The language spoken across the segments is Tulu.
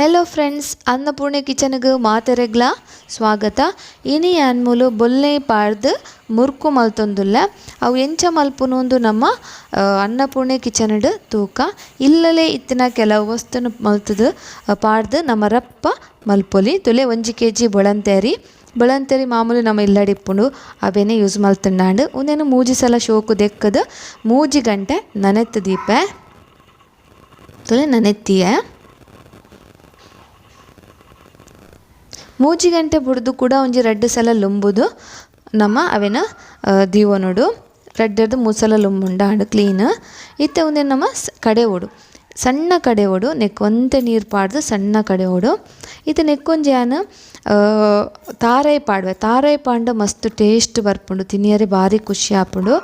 Hello friends, Annapurna ಕಿಚನ್ಗೆ ಮಾತೆರೆಗ್ಲ ಸ್ವಾಗತ. ಇನಿ ಆನ್ಮೂಲು ಬೊಲ್ನೆ ಪಾಡ್ದು ಮುರ್ಕು ಮಲ್ತೊಂದುಲ್ಲ. ಅವು ಎಂಚ ಮಲ್ಪುನೊಂದು ನಮ್ಮ ಅನ್ನಪೂರ್ಣೆ ಕಿಚನ್ಡ್ ತೂಕ. ಇಲ್ಲಲೇ ಇತ್ತಿನ ಕೆಲವು ವಸ್ತುನು ಮಲ್ತದು ಪಾಡ್ದು ನಮ್ಮ ರಪ್ಪ ಮಲ್ಪೊಲಿ. ತುಲೆ 1 ಕೆಜಿ ಬೊಳಂತೇರಿ. ಬೊಳಂತೇರಿ ಮಾಮೂಲಿ ನಮ್ಮ ಇಲ್ಲಡಿಪ್ಪುಂಡು ಅವೇನೆ ಯೂಸ್ ಮಲ್ತುಂಡಾಂಡು. ಉಂದೆನು 3 ಸಲ ಶೋಕು ದೆಕ್ಕದು 3 ಗಂಟೆ ನನೆತ್ತು ದೀಪೆ ತುಲೆ ನನೆತ್ತಿಯ. 3 ಗಂಟೆ ಬುಡ್ದು ಕೂಡ ಒಂಜಿ 2 ಸಲ ಲುಂಬುದು ನಮ್ಮ ಅವೇನ ದೀವನೋಡು. ರಡ್ಡರ್ದು 3 ಸಲ ಲುಂಬುಂಡ ಆಂಡ್ ಕ್ಲೀನ್. ಇತ್ತೆ ಒಂದೇ ನಮ್ಮ ಕಡೆ ಓಡು, ಸಣ್ಣ ಕಡೆ ಓಡು, ನೆಕ್ ಒಂತೆ ನೀರು ಪಾಡ್ದು ಸಣ್ಣ ಕಡೆ ಓಡು. ಇತ್ತೆ ನೆಕ್ಕೊಂಜಿ ಆನ್ ತಾರೈ ಪಾಡ್ವೆ. ತಾರೈ ಪಾಂಡ ಮಸ್ತ್ ಟೇಸ್ಟ್ ಬರ್ಪುಂಡು, ತಿನಿಯರೆ ಬಾರಿ ಖುಷಿ ಆಪುಂಡು.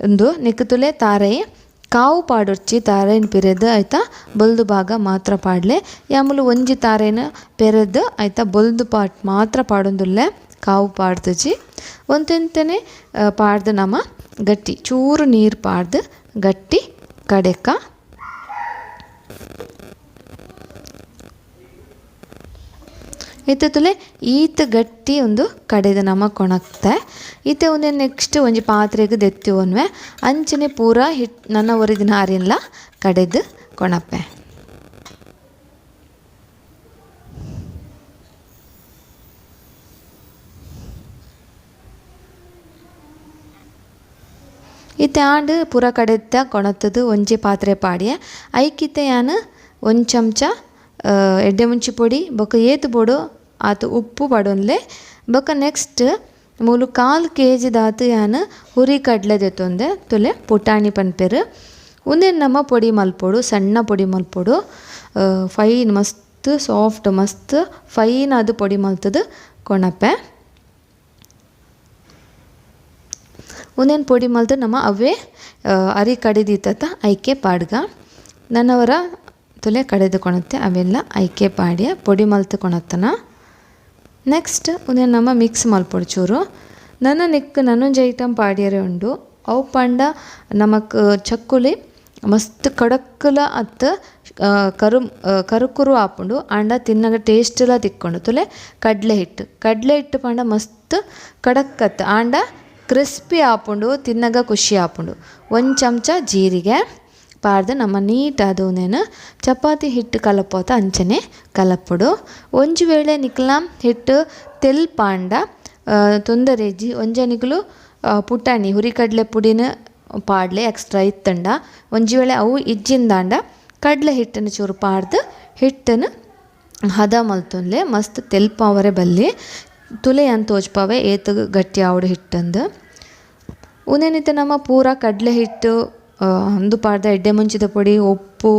ಉಂದು ನೆಕ್ ತುಲೆ ತಾರೈ ಕಾವು ಪಾಡೊರ್ಚಿ ತಾರೈನ್ ಪಿರೆದು ಆಯ್ತಾ ಬೊಲ್ದು ಭಾಗ ಮಾತ್ರ ಪಾಡ್ಲೆ. ಯಾಮುಲು ಒಂಜಿ ತಾರೈನ ಪೆರೆದು ಆಯ್ತಾ ಬೊಲ್ದು ಪಾಟ್ ಮಾತ್ರ ಪಾಡೊಂದುಲ್ಲೆ, ಕಾವು ಪಾಡ್ದುಜಿ. ಒಂತೆಂತನೆ ಪಾಡ್ದು ನಮ್ಮ ಗಟ್ಟಿ ಚೂರು ನೀರು ಪಾಡ್ದು ಗಟ್ಟಿ ಕಡೆಕ. ಇತ್ತೆ ತುಲೆ ಈತ ಗಟ್ಟಿ ಒಂದು ಕಡೆದ ನಮ್ಮ ಕೊಣಕ್ತೆ. ಇತ್ತೆ ಒಂದೇ ನೆಕ್ಸ್ಟ್ ಒಂಜಿ ಪಾತ್ರೆಗೆ ದೆತ್ತಿ ಒನ್ವೆ ಅಂಚನೆ ಪೂರ ಹಿಟ್ ನನ್ನ ಒರಿದಿನ ಅರಿನ್ಲ ಕಡೆದು ಕೊಣಪ್ಪೆ. ಇತ್ತೆ ಆಂಡ್ ಪೂರ ಕಡೆತ್ತ ಕೊಣತ್ತದು ಒಂಜಿ ಪಾತ್ರೆ ಪಾಡಿಯ. ಐಕಿತ್ತೆ ಯಾನ್ 1 ಚಮಚ ಎಡ್ಡೆ ಮುಂಚಿ ಪೊಡಿ ಬೊಕ್ಕ ಏತು ಬೋಡು ಆತು ಉಪ್ಪು ಪಾಡೊನ್ಲೆ. ಬೊಕ್ಕ ನೆಕ್ಸ್ಟ್ ಮೂಲು 1/4 ಕೆಜಿ ದಾತು ಯಾನ್ ಹುರಿ ಕಡಲೆ ದೆತ್ತೊಂದೆ ತುಲೆ ಪುಟಾಣಿ ಪನ್ಪೆರು. ಉಂದೆನ್ ನಮ್ಮ ಪೊಡಿ ಮಲ್ಪೊಡು, ಸಣ್ಣ ಪೊಡಿ ಮಲ್ಪೊಡು. ಫೈನ್ ಮಸ್ತ್ ಸಾಫ್ಟ್ ಮಸ್ತ್ ಫೈನ್ ಅದು ಪೊಡಿ ಮಲ್ತದು ಕೊಣಪ್ಪೆ. ಉಂದೆನ್ ಪೊಡಿ ಮಲ್ತು ನಮ್ಮ ಅವೇ ಅರಿ ಕಡಿದಿತ್ತ ಐಕೆ ಪಾಡ್ಗ. ನನ್ನವರ ತುಲೆ ಕಡೆದು ಕೊಣತ್ತೆ ಅವೆಲ್ಲ ಐಕೆ ಪಾಡ್ಯ ಪೊಡಿ ಮಲ್ತು ಕೊಣತ್ತನ. ನೆಕ್ಸ್ಟ್ ಉಂದೆನ್ ನಮ್ಮ ಮಿಕ್ಸ್ ಮಲ್ಪೊಡು ಚೂರು. ನನ್ನ ನೆಕ್ ನನ್ನೊಂಜಿ ಐಟಮ್ ಪಾಡ್ಯರೆ ಉಂಡು. ಅವು ಪಂಡ ನಮಕ್ ಚಕ್ಕುಲಿ ಮಸ್ತ್ ಕಡಕ್ಕಲ ಅತ್ತು ಕರುಕುರು ಆಪುಂಡು. ಆಂಡ ತಿನ್ನಗ ಟೇಸ್ಟ್ಲ ತಿಕ್ಕೊಂಡು. ತುಲೆ ಕಡಲೆ ಹಿಟ್ಟು, ಕಡಲೆ ಹಿಟ್ಟು ಪಂಡ ಮಸ್ತ್ ಕಡಕ್ಕತ್ತು ಆಂಡ ಕ್ರಿಸ್ಪಿ ಆಪುಂಡು, ತಿನ್ನಗ ಖುಷಿ ಆಪುಂಡು. 1 ಚಮಚ ಜೀರಿಗೆ ಪಾಡ್ದು ನಮ್ಮ ನೀಟಾದ ಒಂದೇನು ಚಪಾತಿ ಹಿಟ್ಟು ಕಲಪೋತ ಅಂಚನೆ ಕಲಪೊಡು. ಒಂಜಿ ವೇಳೆ ನಿಕ್ಲ ಹಿಟ್ಟು ತೆಲ್ಪಾಂಡ ತೊಂದರೆಜ್ಜಿ ಒಂಜೆ ನಿಕುಲು ಪುಟಾಣಿ ಹುರಿಕಡಲೆ ಪುಡಿನ ಪಾಡ್ಲೆ ಎಕ್ಸ್ಟ್ರಾ ಇತ್ತಂಡ. ಒಂಜಿ ವೇಳೆ ಅವು ಇಜ್ಜಿಂದಾಂಡ ಕಡಲೆ ಹಿಟ್ಟನ್ನು ಚೂರು ಪಾಡ್ದು ಹಿಟ್ಟನ್ನು ಹದ ಮಲ್ತೊನ್ಲೆ ಮಸ್ತ್ ತೆಲ್ಪಾವರೆ ಬಲ್ಲಿ. ತುಲೆ ಅಂತ ತೋಜ್ಪಾವೆ ಏತ್ ಗಟ್ಟಿ ಆವಡು ಹಿಟ್ಟಂದು. ಉಂದೇನಿತ್ತೆ ನಮ್ಮ ಪೂರ ಕಡಲೆ ಹಿಟ್ಟು ಅಂದು ಪಾಡ್ದ ಎಡ್ಡೆ ಮುಂಚಿದ ಪೊಡಿ, ಉಪ್ಪು,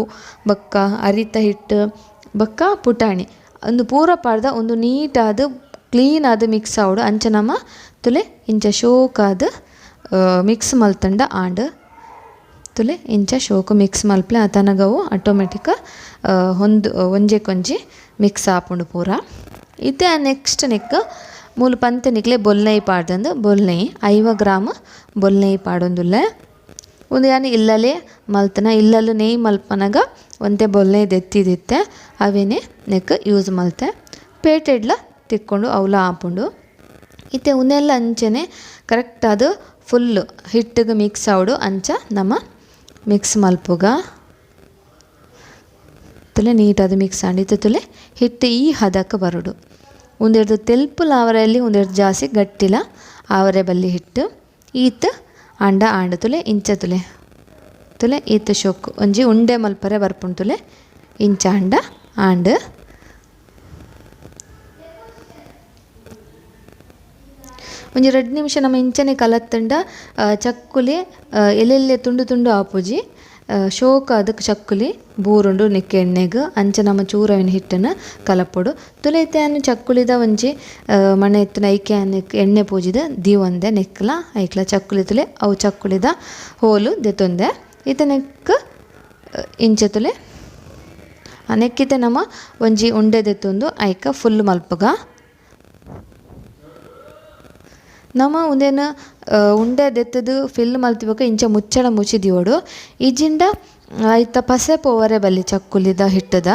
ಬೊಕ್ಕ ಅರಿತ ಹಿಟ್ಟು, ಬೊಕ್ಕ ಪುಟಾಣಿ ಅಂದು ಪೂರ ಪಾಡ್ದ ಒಂದು ನೀಟಾದ ಕ್ಲೀನಾದ ಮಿಕ್ಸ್ ಆವಡು. ಅಂಚ ನಮ್ಮ ತುಲೆ ಇಂಚ ಶೋಕಾದ ಮಿಕ್ಸ್ ಮಲ್ತಂಡ ಆಂಡ್. ತುಲೆ ಇಂಚ ಶೋಕು ಮಿಕ್ಸ್ ಮಲ್ಪಲೆ ಆತನಗವು ಆಟೋಮೆಟಿಕ್ ಹೊಂದು ಒಂಜೆಕೊಂಜಿ ಮಿಕ್ಸ್ ಆಪುಂಡು ಪೂರ. ಇತ್ತೆ ನೆಕ್ಸ್ಟ್ ನೆಕ್ ಮೂಲು ಪಂತೆ ನಿಕ್ಲೆ ಬೊಲ್ನೈ ಪಾಡ್ದಂದು. ಬೊಲ್ನೈ 50 ಗ್ರಾಮ್ ಬೊಲ್ನೈ ಪಾಡೊಂದುಲ್ಲೆ. ಉಂದು ಯಾನ್ ಇಲ್ಲಲೇ ಮಲ್ತನ, ಇಲ್ಲಲು ನೆಯ್ ಮಲ್ಪನಗ ಒಂತೆ ಬೊಲ್ನೈ ದೆತ್ತಿದಿತ್ತೆ ಅವೇನೆ ನೆಕ್ ಯೂಸ್ ಮಲ್ತೆ. ಪೇಟೆಡ್ಲ ತಿಕ್ಕೊಂಡು ಅವಲ ಆಪುಂಡು. ಇತ್ತೆ ಉಂದೆಲ್ಲ ಅಂಚನೆ ಕರೆಕ್ಟ್ ಅದು ಫುಲ್ಲು ಹಿಟ್ಟಿಗೆ ಮಿಕ್ಸ್ ಆವಡು ಅಂಚ ನಮ್ಮ ಮಿಕ್ಸ್ ಮಲ್ಪುಗ. ತುಲೆ ನೀಟಾದ ಮಿಕ್ಸ್ ಆಂಡ್. ಇತ್ತೆ ತುಲೆ ಹಿಟ್ಟು ಈ ಹದಕ್ಕೆ ಬರೋಡು. ಒಂದೆರಡು ತೆಲ್ಪುಲ ಆವರೆಯಲ್ಲಿ ಒಂದೆರಡು ಜಾಸ್ತಿ ಗಟ್ಟಿಲ ಆವರೆ ಬಲ್ಲಿ ಹಿಟ್ಟು. ಈತ್ ಅಂಡ ಆಂಡ ತುಲೆ ಇಂಚ ತುಲೆ ತುಲೆ ಈತ್ ಶೋಕು ಒಂಜಿ ಉಂಡೆ ಮಲ್ಪರೆ ಬರ್ಪುಂಡು ತುಲೆ ಇಂಚ ಅಂಡ ಆಂಡ್. ಒಂಜಿ 2 ನಿಮಿಷ ನಮ್ಮ ಇಂಚನೆ ಕಲತ್ತಂಡ ಚಕ್ಕುಲಿ ಎಲ್ಲೆಲ್ಲೆ ತುಂಡು ತುಂಡು ಆಪುಜಿ. ಶೋಕ ಅದಕ್ಕೆ ಚಕ್ಕುಲಿ ಬೂರುಂಡು ನೆಕ್ಕೆ ಎಣ್ಣೆಗ್ ಅಂಚ ನಮ್ಮ ಚೂರವಿನ ಹಿಟ್ಟನ್ನು ಕಲಪೊಡು. ತುಲೆ ಇತ್ತೆ ಆನ್ ಚಕ್ಕುಲಿದ ಒಂಜಿ ಮಣೆ ಇತ್ತಿನ ಐಕೆ ಎಣ್ಣೆ ಪೂಜಿದ ದೀವೊಂದೆ ನೆಕ್ಲ ಐಕ್ಲ ಚಕ್ಕುಲಿ ತುಲೆ ಅವು ಚಕ್ಕುಲಿದ ಹೋಲು ದೆತ್ತೊಂದೆ. ಇತ್ತೆ ನೆಕ್ ಇಂಚ ತುಲೆ ಆ ನೆಕ್ಕಿತ್ತೆ ನಮ್ಮ ಒಂಜಿ ಉಂಡೆ ದೆತ್ತೊಂದು ಐಕ ಫುಲ್ ಮಲ್ಪುಗ. ನಮ್ಮ ಉಂದೆನ್ ಉಂಡೆ ದೆತ್ತದು ಫಿಲ್ ಮಲ್ತಿಬೊಕ ಇಂಚ ಮುಚ್ಚಳ ಮುಚ್ಚಿ ದೀವೊಡು. ಇಜ್ಜಿಂಡ ಐತ ಪಸೆ ಪೋವರೆ ಬಲ್ಲಿ ಚಕ್ಕುಲಿದ ಹಿಟ್ಟದ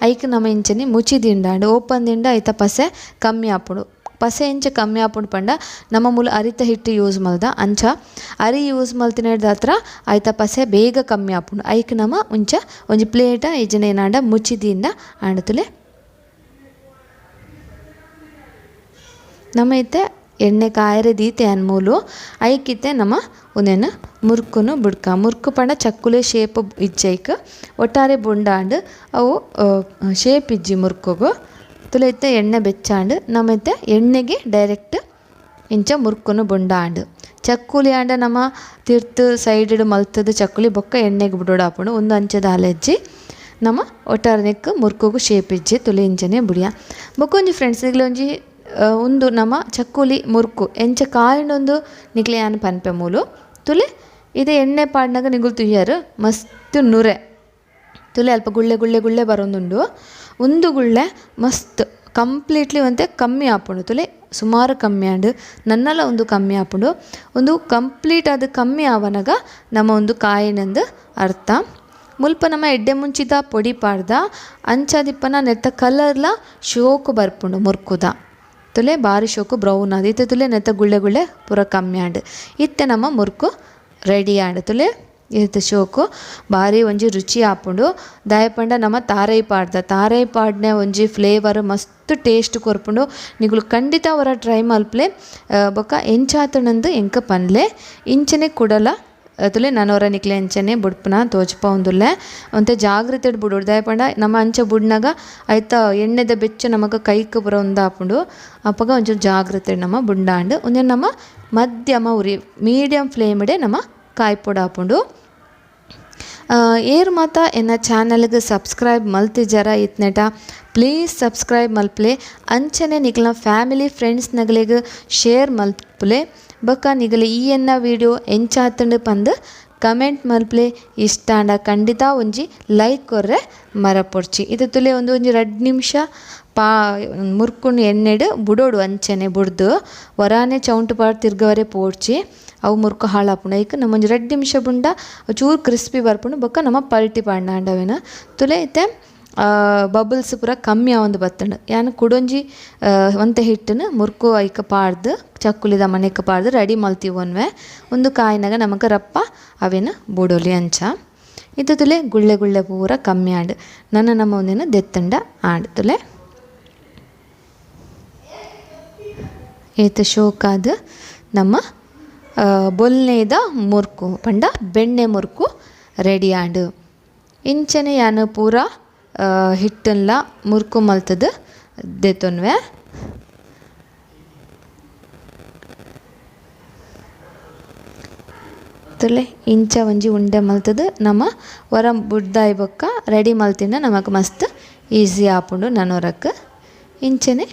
ಐಕ್ ನಮ ಇಂಚನೆ ಮುಚ್ಚಿ ದಿಂಡಾಂಡ್ ಓಪನ್ ದಿಂಡ ಐತ ಪಸೆ ಕಮ್ಮಿ ಆಪುಂಡು. ಪಸೆ ಇಂಚ ಕಮ್ಮಿ ಆಪುಂಡು ಪಂಡ ನಮ್ಮ ಮೂಲ ಅರಿತ ಹಿಟ್ಟು ಯೂಸ್ ಮಲ್ದ ಅಂಚ ಅರಿ ಯೂಸ್ ಮಲ್ತಿನದಾತ್ರ ಐತ ಪಸೆ ಬೇಗ ಕಮ್ಮಿ ಆಪುಂಡು. ಐಕ್ ನಮ ಉಂಚ ಒಂಜಿ ಪ್ಲೇಟ ಇಜ್ಜಿಂಡ ಏನಾಂಡ ಮುಚ್ಚಿ ದಿಂಡ ಆಂಡ ತುಲೆ ನಮ್ಮ ಇತ್ತೆ ಎಣ್ಣೆ ಕಾಯರೆ ದೀತೆ ಅನ್ಮೂಲು ಐಕಿತ್ತೆ ನಮ್ಮ ಉಂದೆನ್ ಮುರ್ಕುನು ಬುಡ್ಕ. ಮುರ್ಕು ಪಂಡ ಚಕ್ಕುಲೆ ಶೇಪ್ ಇಜ್ಜೈಕ್ ಒಟ್ಟಾರೆ ಬುಂಡಾಂಡ್ ಅವು ಶೇಪ್ ಇಜ್ಜಿ ಮುರ್ಕುಗು. ತುಲೆ ಇತ್ತೆ ಎಣ್ಣೆ ಬೆಚ್ಚಾಂಡ್ ನಮ್ಮ ಇತ್ತೆ ಎಣ್ಣೆಗೆ ಡೈರೆಕ್ಟ್ ಇಂಚ ಮುರ್ಕುನು ಬುಂಡಾಂಡ್. ಚಕ್ಕುಲಿ ಆಂಡ ನಮ್ಮ ತಿರ್ತು ಸೈಡ್ ಮಲ್ತದ ಚಕ್ಕುಲಿ ಬೊಕ್ಕ ಎಣ್ಣೆಗೆ ಬುಡೋಡಾಪುಂಡು. ಒಂದು ಅಂಚದ ಅಲೆಜ್ಜಿ ನಮ್ಮ ಒಟ್ಟಾರೆ ನೆಕ್ ಮುರ್ಕುಗು ಶೇಪ್ ಇಜ್ಜಿ ತುಲೆ ಇಂಚನೆ ಬುಡಿಯ. ಬೊಕ್ಕೊಂಜಿ ಫ್ರೆಂಡ್ಸ್ ನಿಗ್ಲೆ ಒಂಜಿ ಉಂದು ನಮ್ಮ ಚಕ್ಕುಲಿ ಮುರ್ಕು ಎಂಚ ಕಾಯಂಡೊಂದು ನಿಕ್ಲೆ ಯಾನ್ ಪನ್ಪೆ ಮೂಲು. ತುಲೆ ಇದೆ ಎಣ್ಣೆ ಪಾಡ್ನಾಗ ನಿಗುಲು ತುಯ್ಯರು ಮಸ್ತ್ ನುರೆ ತುಲೆ ಅಲ್ಪ ಗುಳ್ಳೆ ಗುಳ್ಳೆ ಗುಳ್ಳೆ ಬರೋದುಂಡು. ಒಂದು ಗುಳ್ಳೆ ಮಸ್ತ್ ಕಂಪ್ಲೀಟ್ಲಿ ಒಂತೆ ಕಮ್ಮಿ ಆಪುಂಡು. ತುಲೆ ಸುಮಾರು ಕಮ್ಮಿ ಆಂಡ್ ನನ್ನಲ ಒಂದು ಕಮ್ಮಿ ಆಪುಂಡು. ಒಂದು ಕಂಪ್ಲೀಟ್ ಅದು ಕಮ್ಮಿ ಆವನಾಗ ನಮ್ಮ ಒಂದು ಕಾಯಿನಂದು ಅರ್ಥ. ಮುಲ್ಪ ನಮ್ಮ ಎಡ್ಡೆ ಮುಂಚಿದ ಪೊಡಿ ಪಾಡ್ದ ಅಂಚಾದಿಪ್ಪನ ನೆತ್ತ ಕಲರ್ಲ ಶೋಕು ಬರ್ಪುಂಡು ಮುರ್ಕುದ. ತುಲೆ ಬಾರಿ ಶೋಕು ಬ್ರೌನ್ ಆದ್ ಇತ್ತೆ ತುಲೆ ನೆತ್ತ ಗುಳ್ಳೆ ಗುಳ್ಳೆ ಪೂರ ಕಮ್ಮಿ ಆಂಡ್. ಇತ್ತೆ ನಮ್ಮ ಮುರ್ಕು ರೆಡಿ ಆಂಡ್. ತುಲೆ ಇತ್ತೆ ಶೋಕು ಬಾರಿ ಒಂಜಿ ರುಚಿ ಆಪುಂಡು. ದಾಯಪಂಡ ನಮ್ಮ ತಾರೈ ಪಾಡ್ದ ತಾರೈ ಪಾಡ್ನೆ ಒಂಜಿ ಫ್ಲೇವರ್ ಮಸ್ತ್ ಟೇಸ್ಟ್ ಕೊರ್ಪುಂಡು. ನಿಗುಲು ಖಂಡಿತ ಅವರ ಟ್ರೈ ಮಲ್ಪ್ಲೆ ಬೊಕ್ಕ ಎಂಚಾತನಂದು ಎಂಕ ಪನ್ಲೆ ಇಂಚನೆ ಕುಡಲ ತುಲೆ ನನವರ ನಿಕ್ಲೆ ಅಂಚನೆ ಬುಡ್ಪುನ ತೋಜ್ಪೌಂದುಲ್ಲೆ. ಒಂತೆ ಜಾಗ್ರತೆ ಬುಡೋಡು ದಾಯಪಂಡ ನಮ್ಮ ಅಂಚ ಬುಡ್ನಾಗ ಐತ ಎಣ್ಣೆದ ಬೆಚ್ಚ ನಮಗ ಕೈಕ್ ಪೂರ ಒಂದಾಪುಂಡು. ಅಪಗ ಒಂಚೂರು ಜಾಗ್ರತೆ ನಮ್ಮ ಬುಂಡಾಂಡ್ ಒಂಜೆ ನಮ್ಮ ಮಧ್ಯಮ ಉರಿ ಮೀಡಿಯಂ ಫ್ಲೇಮ್ಡೆ ನಮ್ಮ ಕಾಯ್ಪೊಡಾಪುಂಡು. ಏರ್ ಮಾತ ಎನ್ನ ಚಾನಲ್ಗೆ ಸಬ್ಸ್ಕ್ರೈಬ್ ಮಲ್ತಿಜರ ಇತ್ನೆಟ ಪ್ಲೀಸ್ ಸಬ್ಸ್ಕ್ರೈಬ್ ಮಲ್ಪ್ಲೆ. ಅಂಚನೆ ನಿಕ್ಲ್ನ ಫ್ಯಾಮಿಲಿ ಫ್ರೆಂಡ್ಸ್ ನಗಲಿಗೆ ಶೇರ್ ಮಲ್ಪುಲೆ. ಬೊಕ್ಕ ನಿಗಲೆ ಈ ಎನ್ನ ವೀಡಿಯೋ ಎಂಚಾತಂಡು ಪಂದು ಕಮೆಂಟ್ ಮಲ್ಪ್ಲೆ. ಇಷ್ಟಾಂಡ ಖಂಡಿತ ಒಂಜಿ ಲೈಕ್ ಕೊರ್ರೆ ಮರಪೊಡ್ಚಿ. ಇದು ತುಲೆ ಒಂದು ಒಂಜಿ 2 ನಿಮಿಷ ಪಾ ಮುರ್ಕುನು ಎಣ್ಣೆಡು ಬುಡೋಡು ಅಂಚನೆ ಬುಡ್ದು ವರಾನೆ ಚೌಂಟು ಪಾಡ್ ತಿರ್ಗವರೆ ಪೋಡ್ಚಿ ಅವು ಮುರ್ಕು ಹಾಳಾಪುಂಡು. ಐಕ್ ನಮ್ಮ ಒಂಜಿ 2 ನಿಮಿಷ ಬುಂಡ ಚೂರು ಕ್ರಿಸ್ಪಿ ಬರ್ಪುಂಡು. ಬೊಕ್ಕ ನಮ್ಮ ಪಲ್ಟಿ ಪಾಡ್ನಾಂಡವೇನ ತುಲೆ ಇತ್ತೆ ಬಬಲ್ಸ್ ಪೂರ ಕಮ್ಮಿ ಆವೊಂದು ಬತ್ತಂಡು. ಯಾನ್ ಕುಡೊಂಜಿ ಒಂತೆ ಹಿಟ್ಟನ್ನು ಮುರ್ಕು ಐಕ ಪಾಡ್ದು ಚಕ್ಕುಲಿದ ಮನೆಕ್ ಪಾಡ್ದು ರೆಡಿ ಮಲ್ತಿವೊನ್ವೆ. ಒಂದು ಕಾಯಿನಾಗ ನಮಕ್ ರಪ್ಪ ಅವೇನ ಬುಡೊಲಿ ಅಂಚ. ಇತ್ತು ತುಲೆ ಗುಳ್ಳೆ ಗುಳ್ಳೆ ಪೂರ ಕಮ್ಮಿ ಆಂಡ್ ನನ್ನ ನಮ್ಮ ಒಂದೇನು ದೆತ್ತಂಡ ಆಂಡ್. ತುಲೆ ಏತ ಶೋಕಾದ ನಮ್ಮ ಬೊಲ್ನೇದ ಮುರ್ಕು ಪಂಡ ಬೆಣ್ಣೆ ಮುರ್ಕು ರೆಡಿ ಆಂಡ್. ಇಂಚನೆ ಯಾನ್ ಪೂರ ಹಿಟ್ಟನ್ಲ ಮುರ್ಕು ಮಲ್ತದ ದೆತ್ತೊನ್ವೆ. ತುಲೆ ಇಂಚ ಒಂಜಿ ಉಂಡೆ ಮಲ್ತದ ನಮ್ಮ ವರ ಬುಡ್ದಾಯಿ ಬೊಕ್ಕ ರೆಡಿ ಮಲ್ತಿನ ನಮಕ್ ಮಸ್ತ್ ಈಸಿ ಆಪುಂಡು ನನೊರಕ್. ಇಂಚನೆ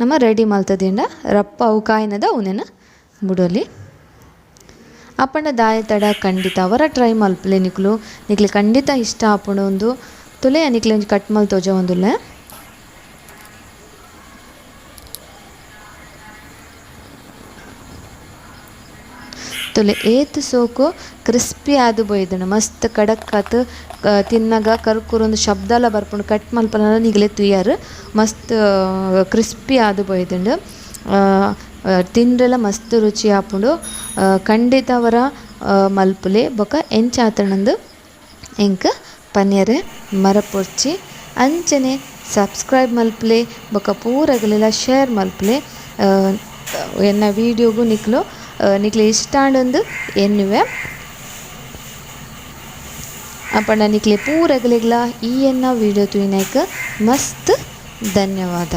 ನಮ್ಮ ರೆಡಿ ಮಲ್ತದಿಂದ ರಪ್ಪ ಅವು ಕಾಯಿನದ ಉನೆನ ಬುಡೊಲಿ. ಅಪ್ಪಂಡ ದಾಯ ತಡ ಖಂಡಿತ ಅವರ ಟ್ರೈ ಮಲ್ಪಲೆ ನಿಕ್ಲು ನಿಕ್ಲೆ ಖಂಡಿತ ಇಷ್ಟ ಆಪುಂಡು. ಒಂದು ತುಲೆ ನಿಕ್ಲೆ ಒಂಜಿ ಕಟ್ ಮಲ್ ತೋಜ ಒಂದುಲ್ಲೆ. ತುಲೆ ಏತ್ ಸೋಕು ಕ್ರಿಸ್ಪಿ ಆದು ಬೊಯ್ದಣ ಮಸ್ತ್ ಕಡಕ್ ಆತು ತಿನ್ನಗ ಕರ್ಕುರೊಂದು ಶಬ್ದಲ ಬರ್ಪುಂಡು. ಕಟ್ ಮಲ್ಪನ ನಿಗಲೆ ತುಯ್ಯಾರು ಮಸ್ತ್ ಕ್ರಿಸ್ಪಿ ಆದು ಬೊಯ್ದುಂಡು. ತಿಂಡ್ರೆಲ ಮಸ್ತ್ ರುಚಿ ಆಪುಂಡು. ಖಂಡಿತ ಅವರ ಮಲ್ಪುಲೆ ಬೊಕ ಎಂಚಾತಣಂದು ಎಂಕ್ ಪನ್ಯರೆ ಮರಪೊಡ್ಚಿ. ಅಂಚನೆ ಸಬ್ಸ್ಕ್ರೈಬ್ ಮಲ್ಪುಲೆ ಬೊಕ ಪೂರಗಲೆಲ ಶೇರ್ ಮಲ್ಪುಲೆ. ಎನ್ನ ವೀಡಿಯೋಗು ನಿಕ್ಲು ನಿಕ್ಲೆ ಇಷ್ಟ ಆಂಡೊಂದು ಎನ್ನುವೆ. ಅಪಂಡ ನಿಕ್ಲೆ ಪೂರಗಲೆಗ್ಲ ಈ ಎನ್ನ ವೀಡಿಯೋ ತೂಯಿನೈಕ್ ಮಸ್ತ್ ಧನ್ಯವಾದ.